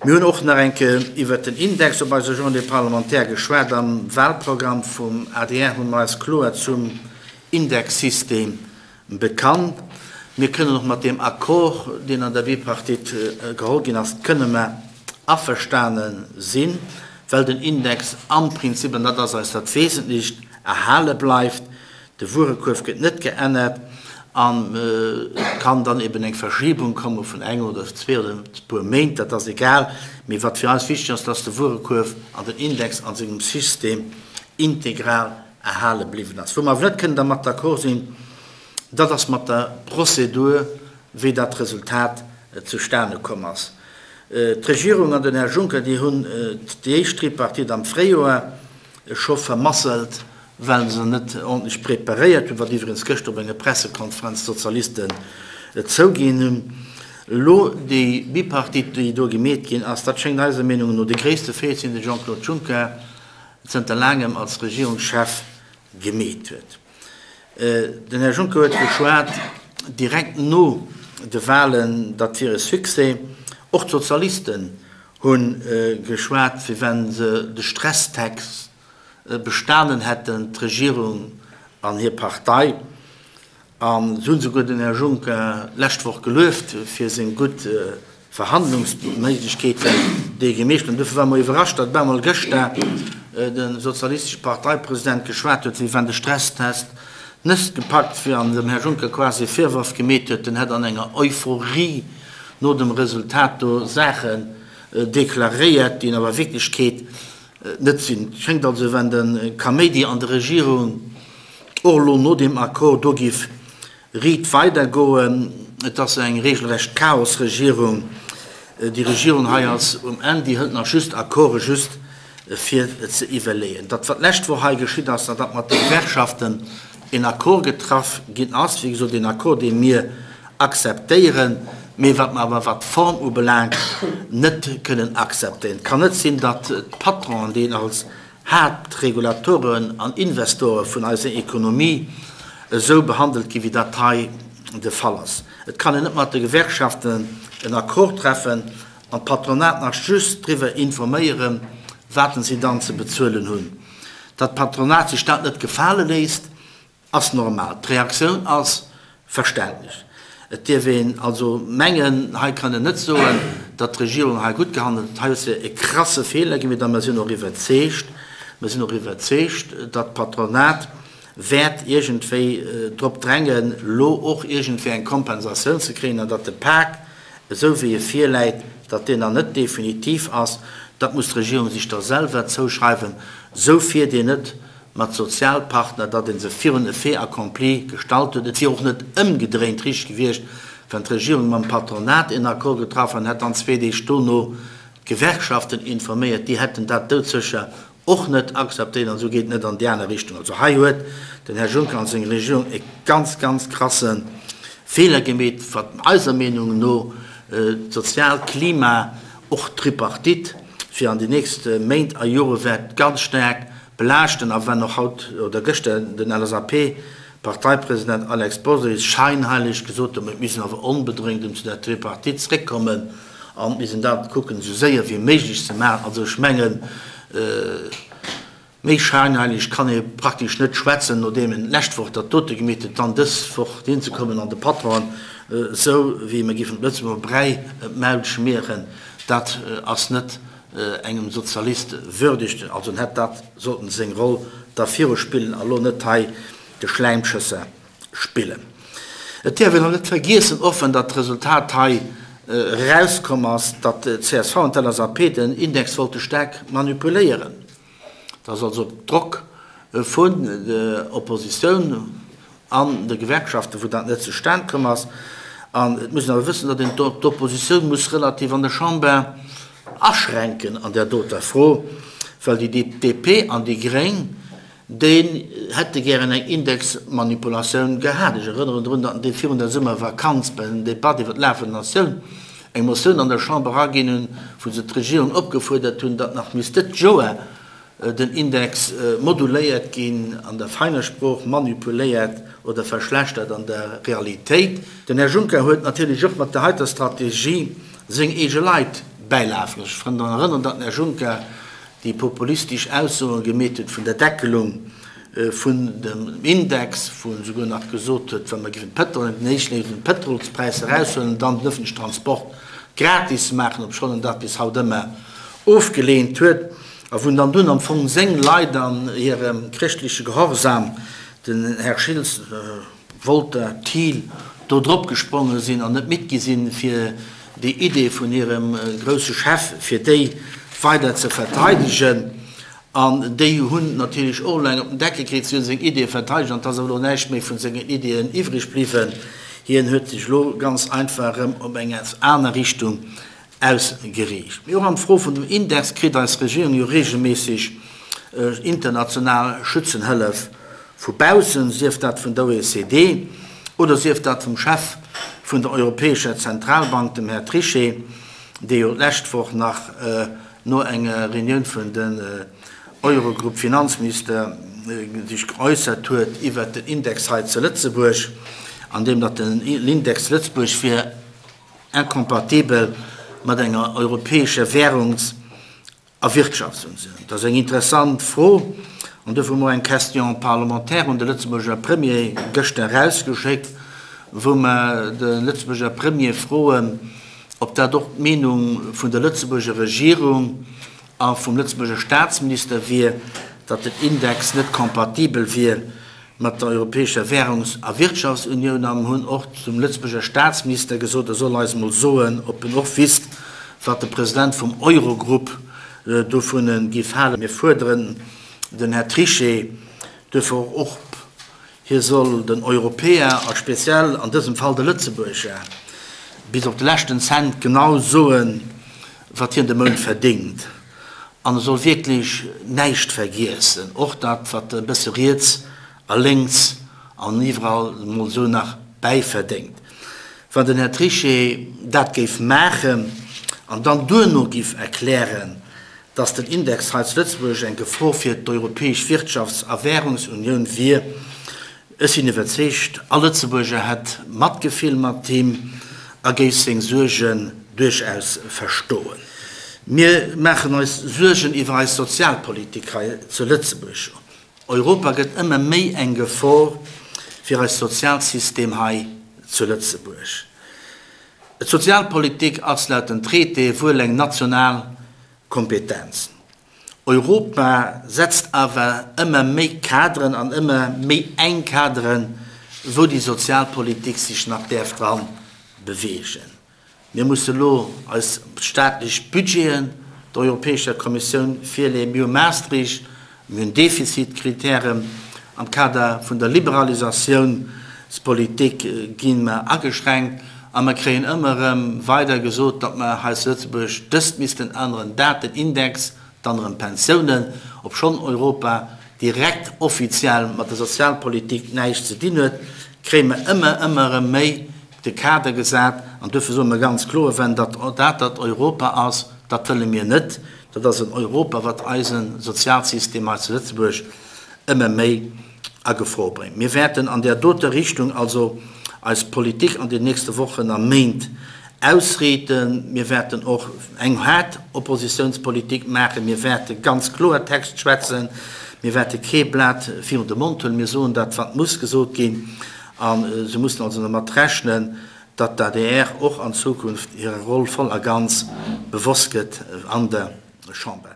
Mir hunn och nach eng Kéier iwwert den Index op eiser Journée parlementaire geschwat. Am Wahlprogramm vum adr hu mer eis kloer zum Indexsystem bekannt. Mir kënnen och mat deem Accord, deen an der Bipartite geholl ginn ass, kënne mer averstane sinn, well den Index am Prinzip, an dat ass eis dat Wesentlecht, erhale bleift. De Wuerekuerf gëtt net geännert an et kann dann eben eng Verschiebung komme vun engem oder zwee oder e puer Méint, dat ass egal. Mee wat fir eis wichteg ass, dass de Wuerekuerf an den Index a sengem System integral erhale bliwwen ass. Wou mer awer net kënnen dermat d'accord sinn, dat ass mat der Prozedur, wéi dat Resultat zustane komm ass. D'Regierung an den Här Juncker, déi hunn déi éischt Tripartite am Fréijoer scho vermasselt, well se net ordentlech preparéiert hunn, wat iwwregens gëschter op enger Pressekonferenz d'Sozialisten zouginn hunn. Elo déi Bipartite, déi do gemeet ginn ass, dat schéngt eiser Meenung no de gréisste Feeler ze sinn, dee Jean-Claude Juncker zënter laangem als Regierungschef gemeet huet. Den Här Juncker huet geschwat direkt no de Wahlen, dat wier e Succès. Och d'Sozialisten hu geschwat, wéi wa se de Stresstext bestanen hätten, d'Regierung an hir Partei. A se hunn souguer den Här Juncker d'lescht Woch gelueft fir seng gutt Verhandlungsméiglechkeeten, déi e gemeescht huet. An dofir ware mer iwwerrascht, datt op eemol gëschter de sozialistesche Parteipresident geschwat huet, wéi wann de Stresstest net gepackt wier an dem Här Juncker quasi e Virworf gemeet huet, en hätt an enger Euphorie no dem Resultat do Saachen deklaréiert, déi en awer a Wierklechkeet net sinn. Et schéngt also, wéi wann de Kaméidi an der Regierung och elo no deem Accord do giff riit weider goen. Et ass eng regelrecht Chaosregierung. Déi Regierung hei ass um Enn, déi hëlt nach just Accorde just fir ze iwwerleeën. Datt wat d'lescht Woch hei geschitt ass, datt mat de Gewerkschaften een Accord getraff ginn ass, wéi gesot een Accord dee mir akzeptéieren, mee wat mer awer wat d'Form ubelaangt net kënnen akzeptéieren. Et kann net sinn, datt d'Patronen, déi als Haaptregulatoren an Investore vun eiser Ekonomie esou behandelt ginn, wéi dat hei de Fall ass. Et kann een net mat de Gewerkschaften en Accord treffen an d'Patronat nach just driwwer informéieren, wat si dann ze bezuelen hunn. Datt d'Patronat sech dat net gefale léisst, Ass normal. D'Reaktioun ass verständlech. Et dierf een also mengen, hei kann een net soen, datt d'Regierung hei gutt gehandelt huet. Hei huet se e krasse Feeler gemeet a mer sinn och iwwerzeegt, mer sinn och iwwerzeegt, datt d'Patronat wäert iergendwéi drop drängen, elo och iergendwéi eng Kompensatioun ze kréien an datt de Pak, esou wéi e virläit, datt deen nach net definitiv ass. Dat muss d'Regierung sech da selwer zouschreiwen. Esou fiert een net mat Sozialpartner, datt ee se virun e Fait accompli gestallt huet. Et wier och net ëmgedréint richteg gewiescht, wann d'Regierung mam Patronat een Accord getraff an hätt dann zwee Deeg dono d'Gewerkschaften informéiert. Déi hätten dat doudsécher och net akzeptéiert an esou geet et net an déi aner Richtung. Also hei huet den Här Juncker an seng Regierung e ganz, ganz krasse Feeler gemeet, wat eiser Meenung no d'soziaalt Klima, och d'Tripartite fir an déi nächst Méint a Jore wäert ganz staark Belaaschten, a wenn och haut oder gëschter den LSAP-Parteipresident Alex Bodry scheinheileg gesot huet, et misst een awer onbedréngt erëm zu der Tripartite zréckkommen an et misst een dat kucken esou séier wéi méiglech ze maachen. Also ech mengen, méi scheinheileg kann ee praktesch net schwätzen, nodeem en d'lescht Woch dat dote gemeet huet, dann dës Woch hinzekommen an de Patronen esou wéi mer géifen d'Lëtzebuerger Bräi ëm d'Maul schmieren, dat ass net engem Sozialist würdegt, also en hätt dat sollten seng Roll da viru spillen a lo net hei de Schläimschësser spillen. Et däerf een och net vergiessen, och wann dat Resultat hei erauskomm ass, datt d'CSV an d'LSAP den Index wollte staark manipuléieren. Et ass also op Drock vun der Oppositioun an de Gewerkschaften, wou dat net zustan komm ass. An et muss een awer wëssen, datt een d'Oppositioun muss relativ an der Chamber aschränken an där doter Fro, well déi DP an déi Gréng, déi hätte gären eng Indexmanipulatioun gehat. Ech erënneren drun, datt déi virun der Summervakanz bei den Debatt iwwer d'Lag vun der Natioun eng Motioun an der Chamber eraginn hunn, wou se d'Regierung opgefuerdert hunn, datt nach misst dëtt Joer den Index moduléiert ginn, an der feiner Sprooch manipuléiert oder verschlechtert an der Realitéit. Den Här Juncker huet natierlech och mat der heiter Strategie seng eege Leit. Bäilafen. Ech wëll drun erënneren, datt den Här Juncker déi populistesch Aussoe gemeet huet vun der Deckelung vun dem Index, wou en esouguer nach gesot huet, wa mer géifen d'Pëtrol, den éischten géifen d'Pëtrolspräisser eraushuelen an dann den öffentlichen Transport gratis maachen, obschonn en dat bis haut ëmmer ofgeleent huet, a wou en dann dunn am Fong seng Leit an hirem chrëschtleche Gehorsam, den Här Schiltz, Wolter, Thiel, do drop gespronge sinn an net midd gi sinn, fir déi Idee vun hirem grousse Chef, fir déi weider ze verteidegen. An déi hunn natierlech och elo eng op den Deckel kritt. Si hu seng Ideeë verteidegt an et ass awer elo näischt méi vu sengen Ideeën iwwreg bliwwen. Hien huet sech elo ganz einfach erëm op eng aner Richtung ausgeriicht. Mee och an d'Fro vun dem Index kritt eis Regierung jo regelméisseg international Schützenhëllef vu baussen, sief dat vun der OECD oder sief dat vum Chef vun der Europäescher Zentralbank, dem Här Trichet, dee jo d'lescht Woch nach no enger Reunioun vun den Eurogroup-Finanzminister sech geäussert huet iwwert den Index hei zu Lëtzebuerg, an deem datt den Index Lëtzebuerg wier incompatibel mat enger europäescher Währungs a Wirtschaftsunioun. Dat ass eng interessant Fro an duerfir hu mer och eng Question parlementaire un de Lëtzebuerger Premier gëschter erausgeschéckt, wou mer de Lëtzebuerger Premier froen, ob dat och d'Meenung vun der Lëtzebuerger Regierung a vum Lëtzebuerger Statsminister wier, datt den Index net compatibel wier mat der Europäescher Währungs a Wirtschaftsunioun an hunn och zum Lëtzebuerger Staatsminister gesot, e soll eis emol soen, ob en och wisst, wat de President vum Eurogrupp dovun giff halen. Mir fuerderen den Här Trichet duerfir och op, hie soll den Europäer a speziell an dësem Fall de Lëtzebuerger bis op de leschten Cent genau soen, wat hien de Mount verdéngt. An e soll wierklech näischt vergiessen, och dat, wat e bësse riets a lénks an iwwerall emol esou nach bäiverdéngt. Wann den Här Trichet dat géif maachen an dann duerno géif erklären, datt den Index hei zu Lëtzebuerg eng Gefor fir d'europäesch Wirtschafts a Währungsunioun wier, Ech sinn iwwerzeegt, all Lëtzebuerger hätt Matgefill mat him a géif seng Suergen duerchaus verstoen. Mir maachen eis Suergen iwwer eis Sozialpolitik hei zu Lëtzebuerg. Europa gëtt ëmmer méi eng Gefor fir eis Sozialsystem hei zu Lëtzebuerg. D'Sozialpolitik ass laut den Traité wuel eng national Kompetenz. Europa setzt awer ëmmer méi Kaderen an ëmmer méi enk Kaderen, wou déi Sozialpolitik sech nach däerf dran beweegen. Mir musse lo eis staatlech Budgeten der Europäescher Kommissioun virleeën. Mir hu Maastricht, mir hunn Defizitkritären. Am Kader vun der Liberalisatiounspolitik gi mer ageschränkt a mer kréien ëmmer erëm weider gesot, datt mer hei zu Lëtzebuerg dëst missten änneren, dat, den Index, dann erëm d'Pensiounen, obschonn Europa direkt offiziell mat der Sozialpolitik näischt ze dinn huet, kréie mer ëmmer, ëmmer erëm méi de Kader gesat. An duerfir soe mer ganz kloer, Wenn dat dat Europa ass, dat wëlle mir net. Dat ass en Europa, wat eise Sozialsystem hei zu Lëtzebuerg ëmmer méi a Gefor bréngt. Mir wäerten an där doter Richtung also eis Politik an den nächste Wochen a Méint ausriiten. Mir wäerten och eng haart Oppositiounspolitik maachen. Mir wäerte ganz Kloertext schwätzen. Mir wäerte kee Blat virun de Mond huelen. Mir soen dat, wat muss gesot ginn. A se mussen also dermat rechnen, datt d'ADR och an Zukunft hirer Roll voll a ganz bewosst gëtt an der Chamber.